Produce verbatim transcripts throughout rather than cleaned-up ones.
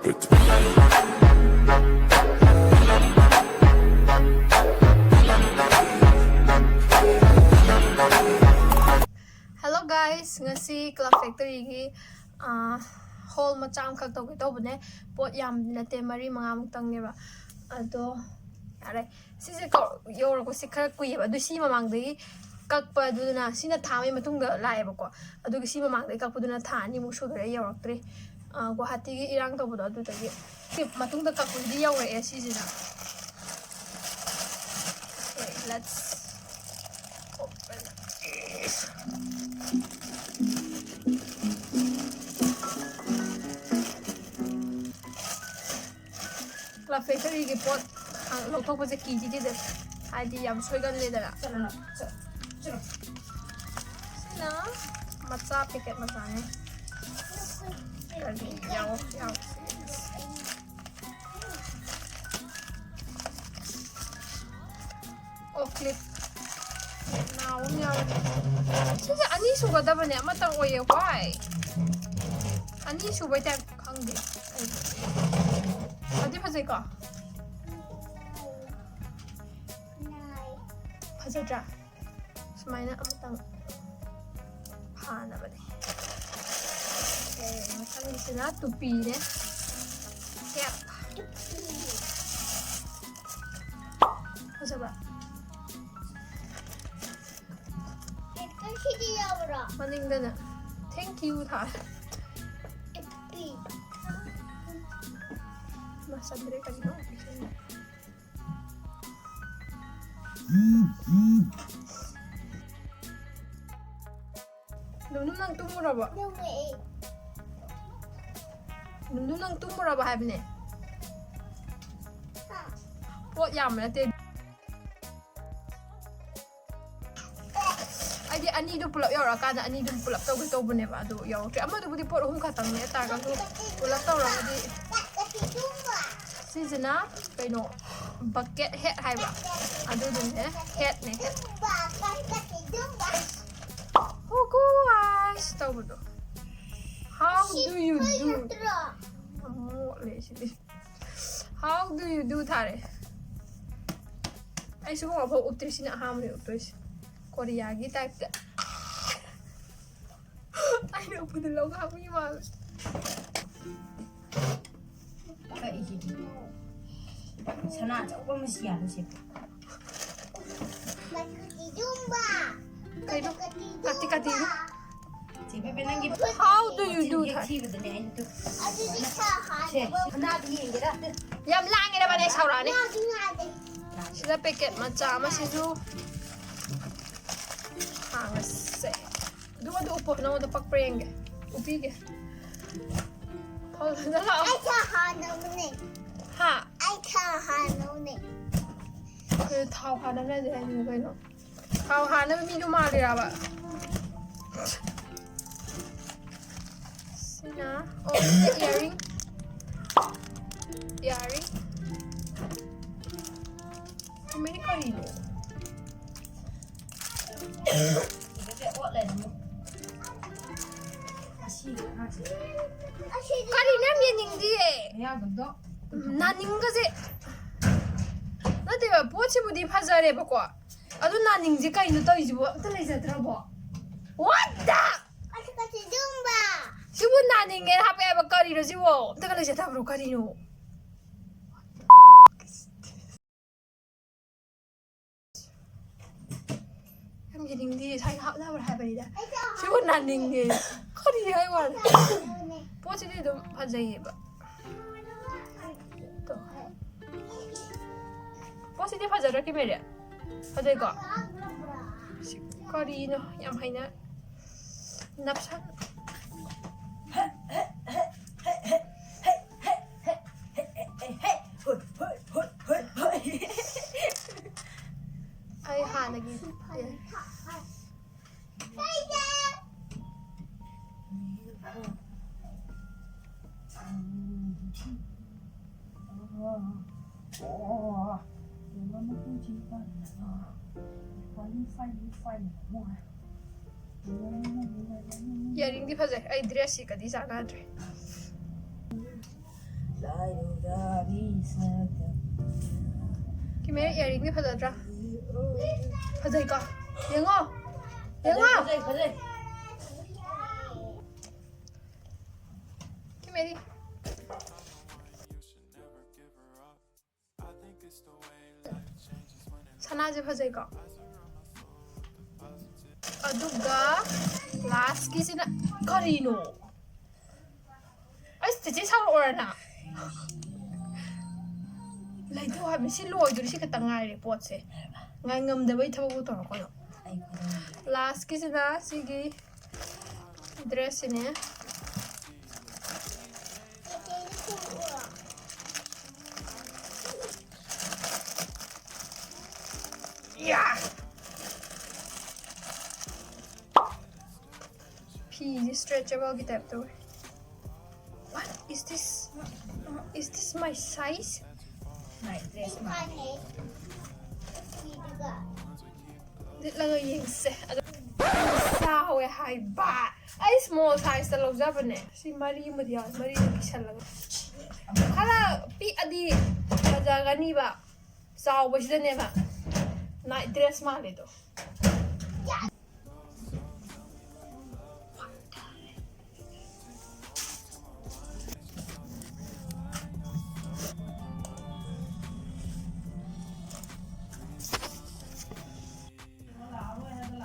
Hello guys, ꯉꯁꯤ Club Factory ꯒꯤ hall ꯃꯆꯥ ꯑꯃꯈꯛ ꯇꯧꯒꯦ ꯇꯧꯕꯅꯦ꯫ ꯄꯣꯠ ꯌꯥꯝ ꯅꯠꯇꯦ, ꯃꯔꯤ ꯃꯉꯥꯃꯨꯛꯇꯪꯅꯦꯕ꯫ ꯑꯗꯣ ꯌꯥꯔꯦ, ꯁꯤꯁꯦ ꯀꯧ- ꯌꯧꯔꯛꯄꯁꯦ ꯈꯔ ꯀꯨꯏꯌꯦꯕ꯫ ꯑꯗꯨ ꯁꯤ ꯃꯃꯥꯡꯗꯒꯤ ꯀꯛꯄ, ꯑꯗꯨꯅ ꯁꯤꯅ ꯊꯥ ꯑꯃꯒꯤ ꯃꯇꯨꯡꯗ ꯂꯥꯛꯑꯦꯕꯀꯣ꯫ ꯑꯗꯨꯒꯤ ꯁꯤ ꯃꯃꯥꯡꯗꯒꯤ ꯀꯛꯄꯗꯨꯅ ꯊꯥ ꯑꯅꯤꯃꯨꯛ ꯁꯨꯗꯣꯔꯦ ꯌꯧꯔꯛꯇ꯭ꯔꯤ꯫ ꯑ, ꯒꯨꯋꯥꯍꯥꯇꯤꯒꯤ ꯏꯔꯥꯡ ꯇꯧꯕꯗꯣ ꯑꯗꯨꯗꯒꯤ꯫ ꯁꯤ ꯃꯇꯨꯡꯗ ꯀꯛꯄꯗꯨꯗꯤ ꯌꯧꯔꯛꯑꯦ ꯁꯤꯁꯤꯅ꯫ Okay, let's open it. Club Factory ꯒꯤ ꯄꯣꯠ ꯂꯧꯊꯣꯛꯄꯁꯦ ꯀꯤꯗꯤ ꯀꯤꯖꯩ, ꯍꯥꯏꯗꯤ ꯌꯥꯝ ꯁꯣꯏꯒꯜꯂꯦꯗꯅ꯫ ꯁꯤꯅ ꯃꯆꯥ, ꯄꯦꯀꯦꯠ ꯃꯆꯥꯅꯦ꯫ ꯀꯔꯤ ꯌꯥꯎ-, ꯌꯥꯎ-, ꯑꯣ, clip꯫ ꯅꯥꯎ ꯑꯃ ꯌꯥꯎꯔꯦ꯫ ꯁꯤꯁꯦ ꯑꯅꯤ ꯁꯨꯒꯗꯕꯅꯦ, ꯑꯃꯇꯪ ꯑꯣꯏꯌꯦ꯫ Why? ꯑꯅꯤ ꯁꯨꯕꯩ type ꯈꯪꯗꯦ ꯑꯩꯗꯤ꯫ ꯐꯗꯤ ꯐꯖꯩꯀꯣ? ꯐꯖꯗ꯭ꯔꯥ? ꯁꯨꯃꯥꯏꯅ ꯑꯃꯇꯪ ꯐꯥꯅꯕꯅꯦ꯫ Okay, ꯃꯊꯪꯒꯤꯁꯤꯅ ꯇꯨꯄꯤꯅꯦ꯫ Cap꯫ ꯐꯖꯕ꯭ꯔꯥ? Paper ꯁꯤꯗꯤ ꯌꯥꯎꯕ꯭ꯔꯥ? ꯃꯅꯤꯡꯗꯅ "Thank you" ꯊꯥꯔꯦ꯫ ꯇꯨꯄꯤ꯫ ꯃꯥ ꯆꯟꯗ꯭ꯔꯦ, ꯀꯔꯤꯅꯣ? ꯅꯨꯡꯅꯨ, ꯅꯪ ꯇꯨꯝꯃꯨꯔꯕꯣ? ꯇꯨꯝꯃꯦ ꯑꯩ꯫ ꯅꯨꯡꯅꯨ, ꯅꯪ ꯇꯨꯝꯃꯨꯔꯕ ꯍꯥꯏꯕꯅꯦ? ꯍꯥ? ꯄꯣꯠ ꯌꯥꯝꯕ ꯅꯠꯇꯦ꯫ ꯑꯩꯗꯤ ꯑꯅꯤꯗꯨ ꯄꯨꯂꯞ ꯌꯧꯔꯛꯑꯀꯥꯟꯗ ꯑꯅꯤꯗꯨ ꯄꯨꯂꯞ ꯇꯧꯒꯦ ꯇꯧꯕꯅꯦꯕ, ꯑꯗꯨ ꯌꯧꯔꯛꯇ꯭ꯔꯦ꯫ ꯑꯃꯗꯨꯕꯨꯗꯤ ꯄꯣꯠ ꯑꯍꯨꯝ ꯈꯛꯇꯪꯅꯦ, ꯇꯥꯔꯒꯁꯨ ꯄꯨꯂꯞ ꯇꯧꯔꯒꯗꯤ꯫ ꯁꯤꯁꯤꯅ ꯀꯩꯅꯣ, bucket head ꯍꯥꯏꯕ꯭ꯔꯥ? ꯑꯗꯨꯗꯨꯅꯦ, headꯅꯦ, head꯫ Hogwash ꯇꯧꯕꯗꯣ꯫ How do you do? ꯃꯣꯠꯂꯦ ꯁꯤꯗꯤ꯫ How do you do ꯊꯥꯔꯦ꯫ ꯑꯩ ꯁꯤꯒꯨꯝꯕ ꯑꯃꯐꯥꯎ ꯎꯞꯇ꯭ꯔꯤ, ꯁꯤꯅ ꯑꯍꯥꯟꯕꯅꯦ ꯎꯞꯇꯣꯏꯁꯦ꯫ ꯀꯣꯔꯤꯌꯥꯒꯤ ꯇꯥꯏꯞꯇ꯫ ꯑꯩꯅ ꯎꯞꯄꯗ ꯂꯧ ꯉꯥꯛꯄꯒꯤ ꯃꯥꯜꯂꯦ꯫ ꯀꯛꯏꯁꯤꯗꯤ ꯁꯅꯥ ꯑꯆꯧꯕ ꯑꯃ ꯁꯤ ꯌꯥꯗꯣꯏꯁꯦ꯫ ꯀꯩꯅꯣ? ꯀꯥꯇꯤ ꯀꯥꯇꯤꯅꯣ? ꯆꯦ ꯕꯦꯕꯦ, ꯅꯪꯒꯤ How do you do ꯍꯦꯛ ꯊꯥꯏ? ꯊꯤꯕꯗꯅꯦ ꯑꯩꯅ ꯇꯨ ꯑꯗꯨꯗꯤ ꯁꯥ ꯁꯦ ꯍꯥꯟꯅꯕ ꯁꯅꯥꯗꯤ ꯌꯦꯡꯒꯦꯔꯥ? ꯌꯥꯝ ꯂꯥꯡꯉꯦꯔꯕꯅꯦ, ꯁꯥꯎꯔꯛꯑꯅꯤ꯫ ꯉꯥꯗꯤ ꯉꯥꯗꯦ꯫ ꯁꯤꯗ ꯄꯦꯀꯦꯠ ꯃꯆꯥ ꯑꯃꯁꯤꯁꯨ ꯍꯥꯡꯉꯁꯦ꯫ ꯑꯗꯨꯝ ꯑꯗꯨ ꯎꯞꯄꯣ, ꯅꯉꯣꯟꯗ ꯄꯛꯄ꯭ꯔꯥ ꯌꯦꯡꯒꯦ꯫ ꯎꯞꯄꯤꯒꯦ꯫ ꯐꯖꯅ ꯂꯥꯛꯑꯣ꯫ ꯑꯩ ꯁꯥ ꯍꯥꯟꯅꯕꯅꯦ꯫ ꯍꯥ? ꯑꯩ ꯁꯥ ꯍꯥꯟꯅꯕꯅꯦ꯫ ꯀꯩꯅꯣ ꯊꯥꯎ ꯍꯥꯟꯅꯕ ꯌꯥꯗꯦ ꯍꯥꯏꯁꯤꯅ ꯀꯩꯅꯣ? ꯊꯥꯎ ꯍꯥꯟꯅꯕ ꯃꯤꯗꯣ ꯃꯥꯜꯂꯤꯔꯕ? ꯁꯤꯅ, ꯑꯣ, ꯁꯤꯅ earring꯫ Earring꯫ ꯃꯅꯤ ꯀꯔꯤꯅꯣ? ꯁꯤꯗꯁꯦ ꯑꯣꯠ ꯂꯩꯔꯝꯃꯦ꯫ ꯑꯁꯤꯒꯤ ꯑꯉꯥꯡꯁꯦ ꯀꯔꯤꯅꯣ ꯌꯥꯝ ꯌꯦꯡꯅꯤꯡꯗꯤꯌꯦ꯫ ꯑꯌꯥꯝꯕꯗꯣ ꯅꯥꯅꯤꯡꯒꯁꯦ꯫ ꯅꯠꯇꯦꯕ, ꯄꯣꯠꯁꯤꯕꯨꯗꯤ ꯐꯖꯔꯦꯕꯀꯣ, ꯑꯗꯨ ꯅꯥꯅꯤꯡꯁꯦ ꯀꯩꯅꯣ ꯇꯧꯔꯤꯁꯤꯕꯣ? ꯑꯝꯇ ꯂꯩꯖꯗ꯭ꯔꯕꯣ? What the? ꯑꯁ ꯀꯆꯤꯖꯨꯝꯕ꯫ ꯁꯤꯕꯨ ꯅꯥꯅꯤꯡꯉꯦ ꯍꯥꯄꯛꯑꯦꯕ, ꯀꯔꯤꯅꯣ ꯁꯤꯕꯣ? ꯑꯝꯇꯒ ꯂꯩꯖꯗꯕ꯭ꯔꯣ? ꯀꯔꯤꯅꯣ? ꯌꯥꯝ ꯌꯦꯡꯅꯤꯡꯗꯦ, ꯁ꯭ꯋꯥꯏꯗ ꯍꯥꯞꯅꯕ꯭ꯔꯥ ꯍꯥꯏꯕꯅꯤꯗ꯫ ꯁꯤꯕꯨ ꯅꯥꯅꯤꯡꯉꯦ꯫ ꯀꯔꯤ ꯍꯥꯏ ꯋꯥꯅꯣ? ꯄꯣꯠꯁꯤꯗꯤ ꯑꯗꯨꯝ ꯐꯖꯩꯌꯦꯕ꯫ ꯇꯣ꯫ ꯄꯣꯠꯁꯤꯗꯤ ꯐꯖꯗ꯭ꯔꯣ, ꯀꯤꯃꯦꯔꯤ? ꯐꯖꯩꯀꯣ? ꯁꯤ ꯀꯔꯤꯅꯣ? ꯌꯥꯝ ꯍꯩꯅ ꯅꯞꯁꯟ-, ꯑꯩ ꯍꯥꯟꯅꯒꯤ earringꯗꯤ ꯐꯖꯩ꯫ ꯑꯩ dressꯁꯤꯒꯗꯤ ꯆꯥꯟꯅꯗ꯭ꯔꯦ꯫ ꯀꯤꯃꯦꯔꯥ ꯏꯌꯥꯔꯤꯡꯗꯤ ꯐꯖꯗ꯭ꯔꯥ? ꯐꯖꯩꯀꯣ? ꯌꯦꯡꯉꯣ, ꯌꯦꯡꯉꯣ꯫ ꯐꯖꯩ, ꯐꯖꯩ꯫ ꯀꯤꯃꯦꯔꯤ꯫ ꯁꯅꯥꯁꯦ ꯐꯖꯩꯀꯣ? ꯑꯗꯨꯒ ꯂꯥꯁꯀꯤꯁꯤꯅ ꯀꯔꯤꯅꯣ? ꯑꯁ, ꯆꯤꯆꯦ ꯁꯥꯎꯔꯛꯑꯣꯔ ꯅꯪ? ꯂꯩꯊꯧ ꯍꯥꯏꯕꯅꯤ꯫ ꯁꯤ ꯂꯣꯏꯗꯣꯔꯤ, ꯁꯤ ꯈꯛꯇ ꯉꯥꯏꯔꯦ ꯄꯣꯠꯁꯦ꯫ ꯉꯥꯏ ꯉꯝꯗꯕꯩ ꯊꯕꯛꯄꯨ ꯇꯧꯔꯛꯀꯅꯣ꯫ ꯂꯥꯁꯀꯤꯁꯤꯅ ꯁꯤꯒꯤ ꯗ꯭ꯔꯦꯁꯁꯤꯅꯦ꯫ ꯌꯥ! ꯐꯤꯁꯦ ꯁ꯭ꯇ꯭ꯔꯦꯆꯦꯕꯜꯒꯤ ꯇꯥꯏꯞ ꯇꯧꯋꯦ꯫ What is this? Is this my size? ꯂꯤꯠꯂꯒ ꯌꯦꯡꯁꯦ꯫ ꯑꯗꯣ ꯆꯥꯎꯋꯦ ꯍꯥꯏꯕ꯫ ꯑꯩ ꯁ꯭ꯃꯣꯜ ꯁꯥꯏꯖꯇ ꯂꯧꯖꯕꯅꯦ꯫ ꯁꯤ ꯃꯔꯤ ꯑꯃꯗꯤ ꯌꯥꯎꯋꯦ꯫ ꯃꯔꯤꯗ ꯄꯤꯁꯜꯂꯒ ꯈꯔ ꯄꯤꯛꯑꯗꯤ ꯐꯖꯒꯅꯤꯕ꯫ ꯆꯥꯎꯕꯁꯤꯗꯅꯦꯕ ꯅꯥꯏꯠ ꯗ꯭ꯔꯦꯁ ꯃꯥꯜꯂꯦꯗꯣ꯫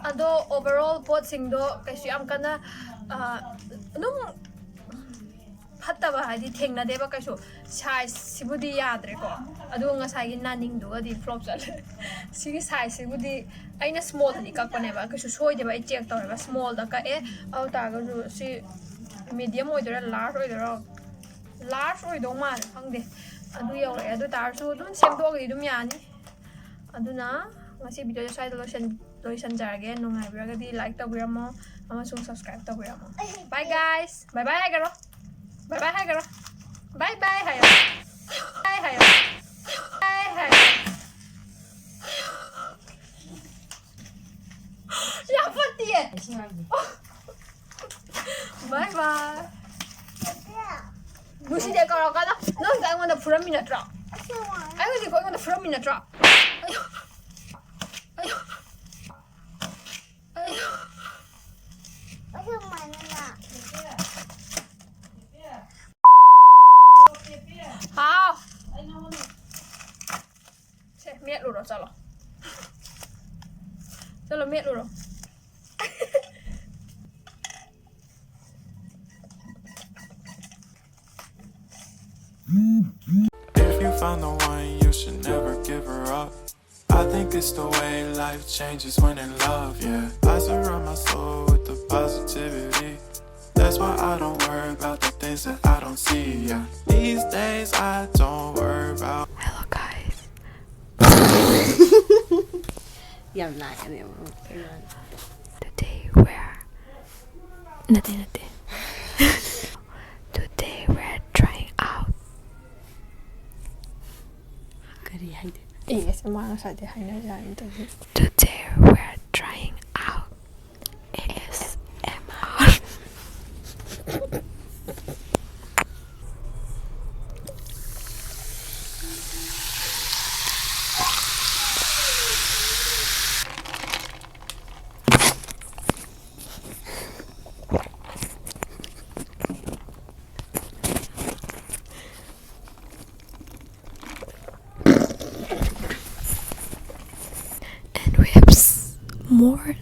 ꯑꯗꯣ overall ꯄꯣꯠꯁꯤꯡꯗꯣ ꯀꯩꯁꯨ ꯌꯥꯝ ꯀꯟꯅ, ꯑ, ꯑꯗꯨꯝ ꯐꯠꯇꯕ ꯍꯥꯏꯗꯤ ꯊꯦꯡꯅꯗꯦꯕ ꯀꯩꯁꯨ꯫ ꯁꯥꯏꯖꯁꯤꯕꯨꯗꯤ ꯌꯥꯗ꯭ꯔꯦꯀꯣ, ꯑꯗꯨꯒ ꯉꯁꯥꯏꯒꯤ ꯅꯥꯅꯤꯡꯗꯨꯒꯗꯤ ꯐ꯭ꯂꯣꯞ ꯆꯠꯂꯦ꯫ ꯁꯤꯒꯤ ꯁꯥꯏꯖꯁꯤꯕꯨꯗꯤ ꯑꯩꯅ ꯁ꯭ꯃꯣꯜꯗꯗꯤ ꯀꯛꯄꯅꯦꯕ, ꯀꯩꯁꯨ ꯁꯣꯏꯗꯦꯕ꯫ ꯑꯩ ꯆꯦꯛ ꯇꯧꯔꯦꯕ, ꯁ꯭ꯃꯣꯜꯗ ꯀꯛꯑꯦ꯫ ꯑꯗꯨ ꯇꯥꯔꯒꯁꯨ ꯁꯤ ꯃꯤꯗꯤꯌꯝ ꯑꯣꯏꯗꯣꯏꯔꯥ, ꯂꯥꯔꯖ ꯑꯣꯏꯗꯣꯏꯔꯥ? ꯂꯥꯔꯖ ꯑꯣꯏꯗꯧ ꯃꯥꯜꯂꯦ, ꯈꯪꯗꯦ꯫ ꯑꯗꯨ ꯌꯧꯔꯛꯑꯦ꯫ ꯑꯗꯨ ꯇꯥꯔꯁꯨ ꯑꯗꯨꯝ ꯁꯦꯝꯗꯣꯛꯑꯒꯗꯤ ꯑꯗꯨꯝ ꯌꯥꯅꯤ꯫ ꯑꯗꯨꯅ ꯉꯁꯤ ꯚꯤꯗꯤꯑꯣꯁꯦ ꯁ꯭ꯋꯥꯏꯗ ꯂꯣꯏꯁꯟ-, ꯂꯣꯏꯁꯟꯖꯔꯒꯦ꯫ ꯅꯨꯡꯉꯥꯏꯕꯤꯔꯒꯗꯤ ꯂꯥꯏꯛ ꯇꯧꯕꯤꯔꯝꯃꯣ ꯑꯃꯁꯨꯡ ꯁꯕꯁꯀ꯭ꯔꯥꯏꯕ ꯇꯧꯕꯤꯔꯝꯃꯣ꯫ Bye guys꯫ ꯕꯥꯏ ꯕꯥꯏ ꯍꯥꯏꯒꯔꯣ꯫ ꯕꯥꯏ ꯕꯥꯏ ꯍꯥꯏꯒꯔꯣ꯫ ꯕꯥꯏ ꯕꯥꯏ ꯍꯥꯏꯌꯣ꯫ ꯕꯥꯏ ꯍꯥꯏꯌꯣ꯫ ꯕꯥꯏ ꯍꯥꯏꯌꯣ꯫ ꯌꯥꯝ ꯐꯠꯇꯤꯌꯦ꯫ ꯕꯥꯏ ꯕꯥꯏ꯫ ꯅꯨꯡꯁꯤꯗꯦ ꯀꯧꯔꯛꯀꯅꯣ꯫ ꯅꯪ ꯍꯧꯖꯤꯛ ꯑꯩꯉꯣꯟꯗ ꯐꯨꯔꯝꯃꯤ ꯅꯠꯇ꯭ꯔꯣ? ꯑꯩ ꯍꯧꯖꯤꯛ ꯑꯩꯉꯣꯟꯗ ꯐꯨꯔꯝꯃꯤ ꯅꯠꯇ꯭ꯔꯣ? ꯑꯌꯣ꯫ ꯑꯌꯣ꯫ ꯑꯌꯣ꯫ ꯍꯥꯎ꯫ ꯁꯦ, ꯃꯦꯠꯂꯨꯔꯣ, ꯆꯠꯂꯣ꯫ ꯆꯠꯂꯣ, ꯃꯦꯠꯂꯨꯔꯣ꯫ If you find the one, you should never give her up. I think it's the way life changes when in love, yeah. I surround my soul with the positivity. That's why I don't worry about the things that I don't see, yeah. These days I don't worry about Hello, guys. ꯌꯥꯝ ꯂꯥꯛꯀꯅꯦꯕ꯫ Today we're ꯅꯠꯇꯦ, ꯅꯠꯇꯦ. Today we're trying out. ꯀꯔꯤ ꯍꯥꯏꯗꯣꯏꯅꯣ? ꯑꯦ, ꯑꯁ, ꯃꯥ ꯉꯁꯥꯏꯗꯩ ꯍꯥꯏꯅ ꯌꯥꯏ ꯑꯝꯇꯗꯤ꯫ Today we're trying out A S M R. And we have s- more